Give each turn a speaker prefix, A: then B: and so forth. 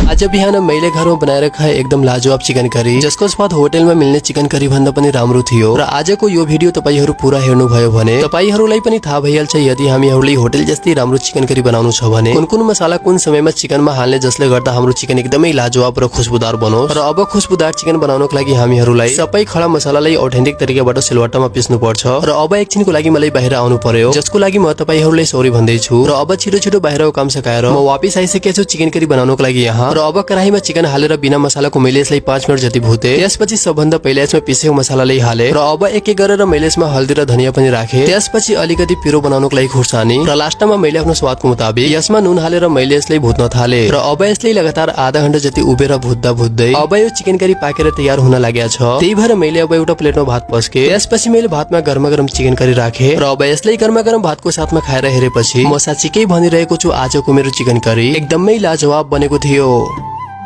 A: आज बिहान मैले घरमा बनाएर खाए एकदम लाजवाब चिकन करी, जसको स्वाद होटलमा मिल्ने चिकन करी भन्दा पनि राम्रो थियो। र आजको यो भिडियो तपाईहरु पूरा हेर्नु भयो भने तपाईहरुलाई पनि थाहा भइहाल्छ यदि हामीहरुले होटल जस्तै राम्रो चिकन करी बनाउनु छ भने कुन कुन मसाला कुन समयमा चिकनमा हाल्ने जसले गर्दा हाम्रो चिकन एकदमै लाजवाब र खुशबुदार बनोस्। र अब खुशबुदार चिकन बनाउनको लागि हामीहरुलाई सबै खडा मसालालाई अथेन्टिक तरिकाबाट सिलवट्टामा पिस्नु पर्छ। र अब एकछिनको लागि मलाई बाहिर आउनु पर्यो, जसको लागि म तपाईहरुलाई सरी भन्दै छु। र अब छिटो छिटो बाहिरको काम सकाएर म वापस आइसकेछु चिकन करी बनाउनको लागि यहाँ। र अब कराहीमा चिकन हालेर बिना मसालाको मैले यसलाई 5 मिनेट जति भुते। त्यसपछि सबभन्दा पहिले यसमा पिसेको मसालालाई हाले र अब एक एक गरेर मैले यसमा हल्दी र धनिया पनि राखे। त्यसपछि अलिकति पिरो बनाउनको लागि खुर्सानी र लास्टमा मैले आफ्नो स्वादको मुताबिक यसमा नुन हालेर मैले यसलाई भुट्न थाले। र अब यसलाई लगातार आधा घण्टा जति उभेर भुट्दा भुट्दै अब यो चिकन करी पाकेर तयार हुन लागेको छ। त्यही भएर मैले अब एउटा प्लेटमा भात पस्के। त्यसपछि मैले भातमा गरम चिकन करी राखे र अब यसलाई गरम भातको साथमा खाएर हेरेपछि म साच्चीकै भनिरहेको छु आजको मेरो चिकन करी एकदमै लाजवाब बनेको थियो।